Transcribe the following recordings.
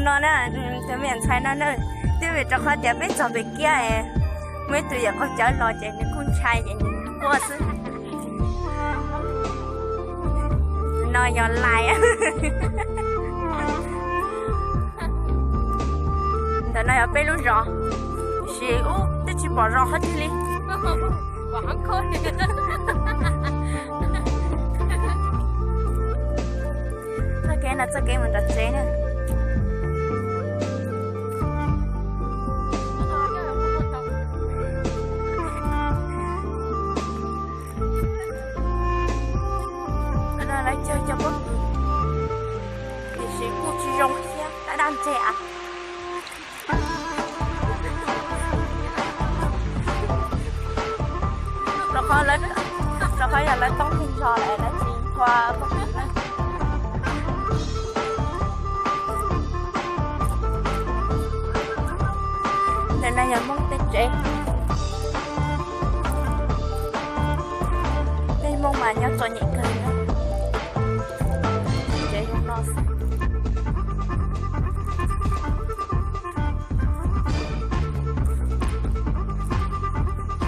No na, tus me ntxhais no na, twb vim rau qhov tias peb txog pem kiab es muaj ib tug yawm qaug cawv los ces nws kuj ntshai ces nws quaj xwb. No yog lais. Ntawm no yog peb lub zos, tiam sis ub twb tsis pom zos qhov twg li. Txoj kev no txoj kev mus nram tsev na. Lawv cog cov pob kws, tiam sis kuj tsis zoo thiab, daj daj ntseg a. Rau qhov yog lawv toob pheej zog lawm lawv tsis nthua pob kws na. Ntawm no yog Hmoob tej tsev. Tej Hmoob mas nyob txom nyem kawg na. Tsev zoo no xwb.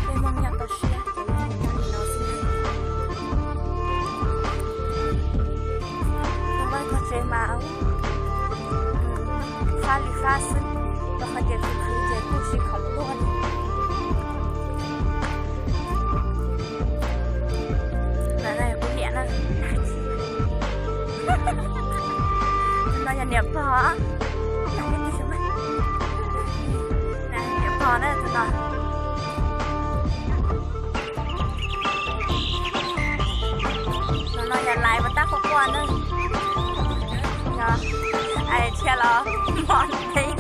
Tej Hmoob nyob toj siab ces nyob li no xwb. Tau vaj tog tsev mas fab li fab xwb, rau qhov tias khwv khwv ces kuj tsis khom tuaj li. Ntawm no yog kuv niam na. No yog niam pog. Niam pog na tus no. Tus no yog lais mas tab quaj quaj na. Yog, ai, thiaj los mos ntev.